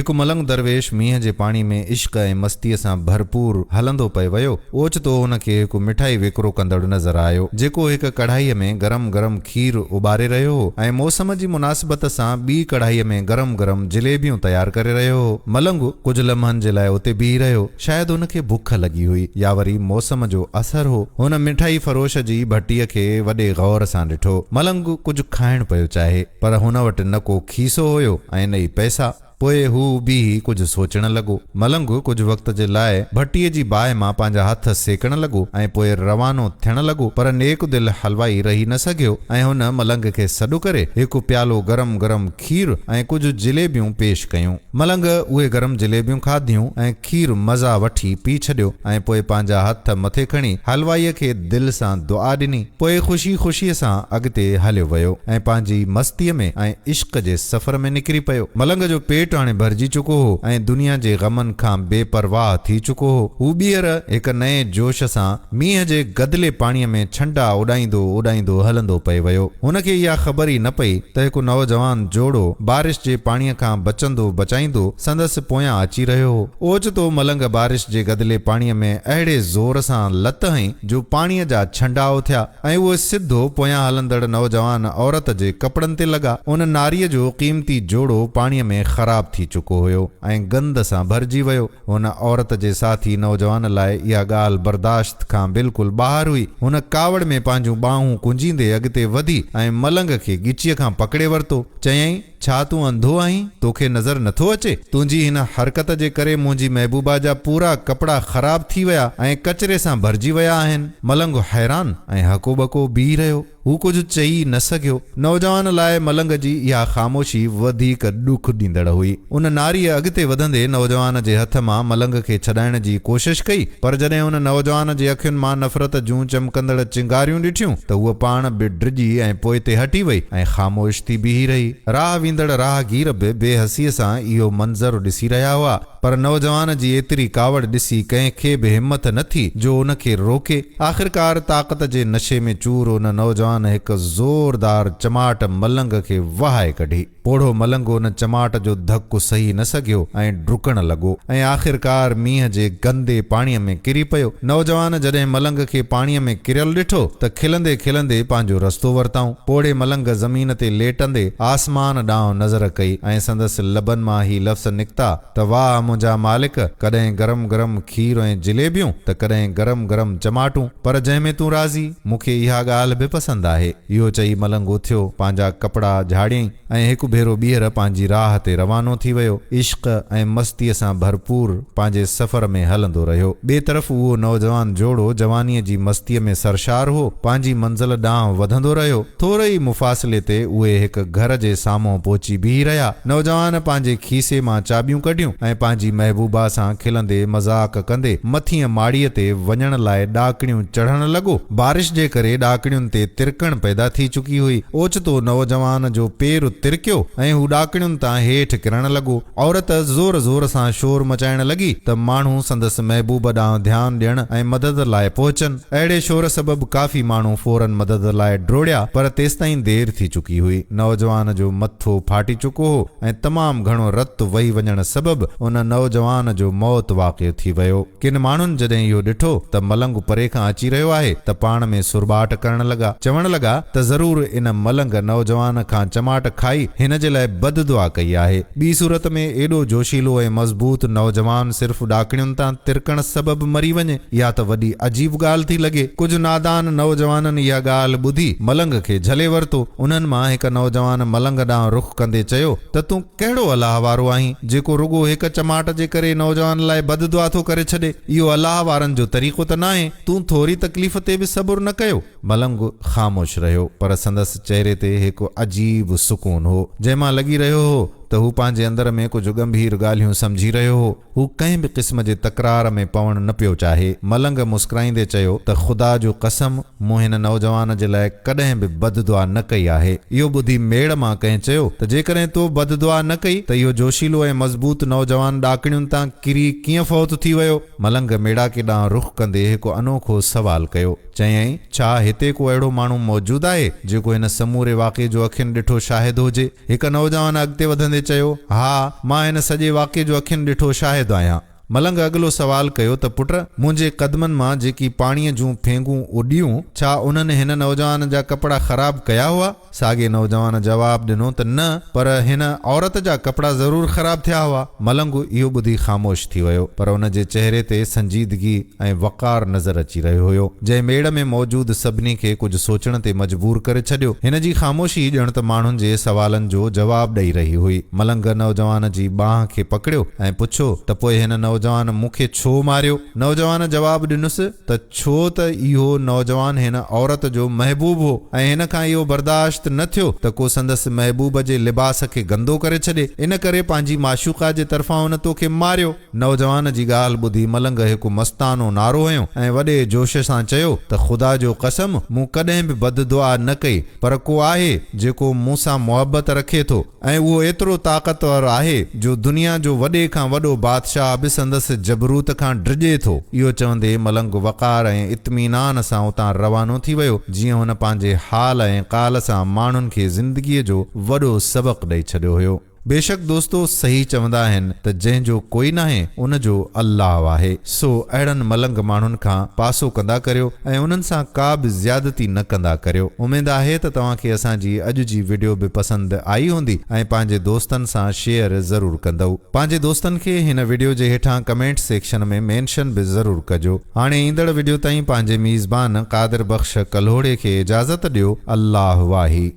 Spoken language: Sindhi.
هڪ ملنگ درويش مينهن جي پاڻي ۾ عشق ۽ مستيء سان ڀرپور هلندو پئي ويو. اوچتو هن کي هڪ مٺائي وڪرو ڪندڙ نظر آيو، جيڪو هڪ ڪڙهائيء ۾ گرم گرم کير اٻاري رهيو هو ۽ موسم جي مناسبت سان ٻي ڪڙهائيء ۾ گرم گرم جليبيون تيار ڪري رهيو هو. ملنگ ڪجهه لمحن جي لاء اتي بيهي رهيو. شايد هن کي بک لڳي هئي يا وري موسم جو اثر هو. هن مٺائي فروش جي ڀٽيء کي وڏي غور سان ڏٺو. ملنگ ڪجهه کائڻ پيو چاهي، پر هن وٽ نه ڪو کيسو هيو ۽ نه ئي پئسا. پوء هو بيهي ڪجهه سوچڻ لڳو. ملنگ ڪجهه وقت جي لاء ڀٽيء جي باهه مان پنهنجا هٿ سيڪڻ لڳو ۽ پوء روانو ٿيڻ لڳو، پر نيڪ دل حلوائي رهي نه سگهيو ۽ هن ملنگ کي سڏ ڪري هڪ پيالو گرم گرم کير ۽ ڪجهه جليبيون پيش ڪيون. ملنگ اهي گرم جليبيون کاڌيون ۽ کير مزا وٺي پي ڇڏيو ۽ پوء پنهنجا هٿ مٿي کڻي حلوائيء کي دل سان دعا ڏني. پوء خوشي خوشيء سان اڳتي هليو ويو ۽ پنهنجي مستيء ۾ ۽ عشق جي سفر ۾ نڪري پيو. ملنگ جو پيٽ هاڻي ڀرجي چڪو هو ۽ دنيا جي غمن کان بي پرواهه ٿي چڪو هو. هو ٻيهر هڪ نئين جوش سان مينهن جي گدلي پاڻيء ۾ ڇنڊا اڏائيندو اڏائيندو هلندو پئي ويو. هن کي اها خبر ئي نه پئي ته هڪ نوجوان جوڙو بارش جي پاڻيء کان بچندو بچائيندو سندس پويان اچي رهيو هو. اوچتو ملنگ بارش جي گدلي پاڻيء ۾ اهڙي زور سان لت هنئي جو پاڻيء جا ڇنڊا اٿيا ۽ اهي سڌو پويان هلندڙ نوجوان عورت جي ڪپڙن تي لڳا. ان ناريء جو قيمتي جوڙو پاڻيء ۾ خراب ٿي چڪو هيو ۽ گند سان ڀرجي ويو. هن عورت جي ساٿي نوجوان لاء اها ڳالهه برداشت کان بلڪل ٻاهر هئي. هن ڪاوڙ ۾ پنهنجون ٻانهون ڪنجيندي اڳتي وڌي ۽ ملنگ کي ڳچيء کان پڪڙي ورتو. چيائين. ڇا تون انڌو آهين؟ توکي نظر نٿو اچي؟ تنهنجي هن حرڪت جي ڪري منهنجي محبوبا جا پورا ڪپڙا خراب ٿي ويا ۽ ڪچري سان ڀرجي ويا آهن. ملنگ حيران ۽ هڪو ٻڪو بيهي رهيو. هو ڪجهه چئي نه سگهيو. نوجوان لاء ملنگ جي اها خاموشي وڌيڪ ڏک ڏيندڙ هئي. ان ناريء اڳتي وڌندي نوجوان جي هٿ مان ملنگ کي ڇڏائڻ جي ڪوشش ڪئي، پر جڏهن هن نوجوان جي اکين مان نفرت جون چمڪندڙ چنگاريون ڏٺيون ته هوء پاڻ به ڊڄي ۽ پوئتي هٽي وئي ۽ خاموش ٿي بيهي رهي. راهه ويندڙ راهگير به بي حسيء سان اهو منظر ڏسي رهيا هئا، پر نوجوان جي ايتري ڪاوڙ ڏسي ڪنهن کي به همٿ نه ٿي جو ان کي روڪي. آخرڪار طاقت جي نشي ۾ چور ان نوجوان هڪ زوردار چماٽ ملنگ کي وهائي ڪڍي. پوڙهو ملنگ ان چماٽ جو ڌڪ سهي نه سگهيو ۽ ڊڪڻ لڳو ۽ آخرڪار مينهن جي گندي پاڻيء ۾ ڪري پيو. نوجوان جڏهن ملنگ کي پاڻيء ۾ ڪريل ڏٺو ته کلندي کلندي پنهنجو رستو ورتائون. پوڙهي ملنگ زمين تي ليٽندي آسمان ڏانهن نظر ڪئي ۽ سندس لبن مان هي لفظ نڪتا ته واهه منهنجا مالڪ! ڪڏهن گرم گرم کير ۽ جليبيون ته ڪڏهن گرم گرم چماٽون، پر جنهن ۾ تون راضي، مون کي اها ڳالهه به پسند آهي. اهو چئي ملنگ اٿيو، پنهنجا ڪپڙا جهاڙيائين ۽ هڪ ڀيرو ٻيهر پنهنجي راهه تي روانو ٿي ويو. عشق ۽ مستيء سان ڀرپور پنهنجي سفر ۾ هلندو رهيو. ٻئي طرف اهو نوجوان جوڙو جوانيء جي مستيء ۾ سرشار هو، پنهنجي منزل ڏانهن وڌندو رهيو. ٿوري ئي مفاصلي تي اهي هڪ گهر جي سامهون پهچي بيهي رهيا. نوجوان پنهنجي کيسي مان چاٻيون ڪڍيون ۽ پنهنجي محبوبا سان کلندي مذاق ڪندي مٿينء ماڙيء تي وڃڻ لاء ڏاڪڻيون چڙهڻ لڳو. بارش جي ڪري ڏاڪڻين تي ترڪڻ پيدا ٿي چڪي هئي. اوچتو نوجوان جو پير ترڪيو ۽ هو ڏاڪڻين تان هيٺ ڪرڻ لڳو. عورت زور زور سان شور مچائڻ لڳي ته ماڻهو سندس محبوب ڏانهن ڌيان ڏيڻ ۽ مدد لاء پهچن. اهڙي شور سبب ڪافي ماڻهو فوراً مدد لاء ڊوڙيا پر تيستائين دير ٿي چڪي هئي. نوجوان جو مٿو ڦاٽي چڪو هو ۽ تمام گهڻو رت وهي وڃڻ سبب ان نوجوان جو موت واقع ٿي ويو. ڪن ماڻهن جڏهن اهو ڏٺو ته ملنگ پري کان اچي رهيو آهي ته پاڻ ۾ سرٻاٽ ڪرڻ لڳا. چوڻ لڳا ته ضرور ان ملنگ نوجوان کان چماٽ کائي هن جي لاء بد دعا ڪئي آهي. ٻي صورت ۾ ايڏو جوشيلو ۽ مضبوط نوجوان صرف ڏاڪڻين تان ترڪڻ سبب مري وڃي، اها ته وڏي عجيب ڳالهه ٿي لڳي. ڪجهه نادان نوجوانن اها ڳالهه ٻڌي ملنگ کي جهلي ورتو. انهن مان هڪ نوجوان ملنگ ڏانهن رخ ڪندي چيو ته تون ڪهڙو الله وارو آهين، جيڪو رڳو هڪ چماٽ جي ڪري نوجوان لاء بد دعا ٿو ڪري ڇڏي. اهو الله وارن جو طريقو ته ناهي. تون ٿوري تڪليف تي به صبر نه ڪيو. ملنگ خاموش رهيو، پر سندس چهري تي هڪ عجيب سڪون هو، جنهن مان لڳي رهيو هو ته هو پنهنجي اندر ۾ ڪجهه ڳنڀير ڳالهيون سمجهي رهيو هو. هو ڪنهن به قسم جي تڪرار ۾ پوڻ نه پيو چاهي. ملنگ مسڪرائيندي چيو ته خدا جو قسم مون هن نوجوان جي لاء ڪڏهن به بد دعا نه ڪئي آهي. اهو ٻڌي ميڙ مان ڪنهن چيو ته جيڪڏهن تو بد دعا نه ڪئي ته اهو جوشيلو ۽ مضبوط نوجوان ڏاڪڻين تان ڪري ڪيئن فوت ٿي ويو؟ ملنگ ميڙاڪي ڏانهن رخ ڪندي هڪ انوکو سوال ڪيو. چيائين، ڇا هتي ڪو اهڙو ماڻهو موجود آهي جيڪو هن سموري واقعي جو اکين ڏٺو شاهد هجي؟ هڪ نوجوان اڳتي وڌندي ڪندي چيو، ها، مان هن سڄي واقعي جو اکين ڏٺو شاهد آهيان. ملنگ اڳلو سوال ڪيو ته پٽ، منهنجي قدمن مان جيڪي پاڻيء جون ڦينگون اڏيون، ڇا انهن هن نوجوان جا ڪپڙا خراب ڪيا هئا؟ ساڳئي نوجوان جواب ڏنو ته نه، پر هن عورت جا ڪپڙا ضرور خراب ٿيا هئا. ملنگ اهو ٻڌي خاموش ٿي ويو، پر ان جي چهري تي سنجيدگي ۽ وقار نظر اچي رهيو هيو، جنهن ميڙ ۾ موجود سڀني کي ڪجهه سوچڻ تي مجبور ڪري ڇڏيو. هن جي خاموشي ڄڻ ته ماڻهن جي سوالن جو جواب ڏئي رهي هئي. ملنگ نوجوان جي ٻانهن کي پڪڙيو ۽ پڇيو ته پوء هن نوجوان مون کي ڇو ماريو؟ نوجوان جواب ڏنس ته ڇو ته اهو نوجوان هن عورت جو محبوب هو ۽ هن کان اهو برداشت نه ٿيو ته ڪو سندس محبوب جي لباس کي گندو ڪري ڇڏي، ان ڪري پنهنجي معشوقه جي طرفان هن توکي ماريو. نوجوان جي ڳالهه ٻڌي ملنگ هڪ مستانو نعرو هنيو ۽ وڏي جوش سان چيو ته خدا جو قسم مون ڪڏهن به بد دعا نه ڪئي پر ڪو آهي جيڪو مون سان محبت رکي ٿو ۽ اهو ايترو طاقتور آهي جو دنيا جو وڏي کان وڏو بادشاهه به سندس جبروت کان ڊڄي ٿو. اهو چوندي ملنگ وقار ۽ اطمينان سان اتان روانو ٿي ويو جيئن هن پنهنجي حال ۽ قال سان ماڻهن کي زندگيء جو وڏو سبق ڏئي ڇڏيو هيو. بيشڪ دوستو صحيح چوندا آهن ته جنهن جو ڪوئي ناهي ان جو الله آهي سو اهڙن ملنگ ماڻهن کان پاسو ڪندا ڪريو ۽ انهن سان ڪا به زيادتي نه ڪندا ڪريو اميد آهي ته توهان کي اسان جي اڄ جي وڊيو به پسند آئي هوندي ۽ پنهنجي دوستن سان شيئر ضرور ڪندؤ پنهنجي دوستن کي هن وڊيو جي هيٺان ڪمينٽ سيڪشن ۾ مينشن به ضرور ڪجو هاڻي ايندڙ وڊيو تائين پنهنجي ميزبان قادر بخش ڪلهوڙي کي اجازت ڏيو الله واهي.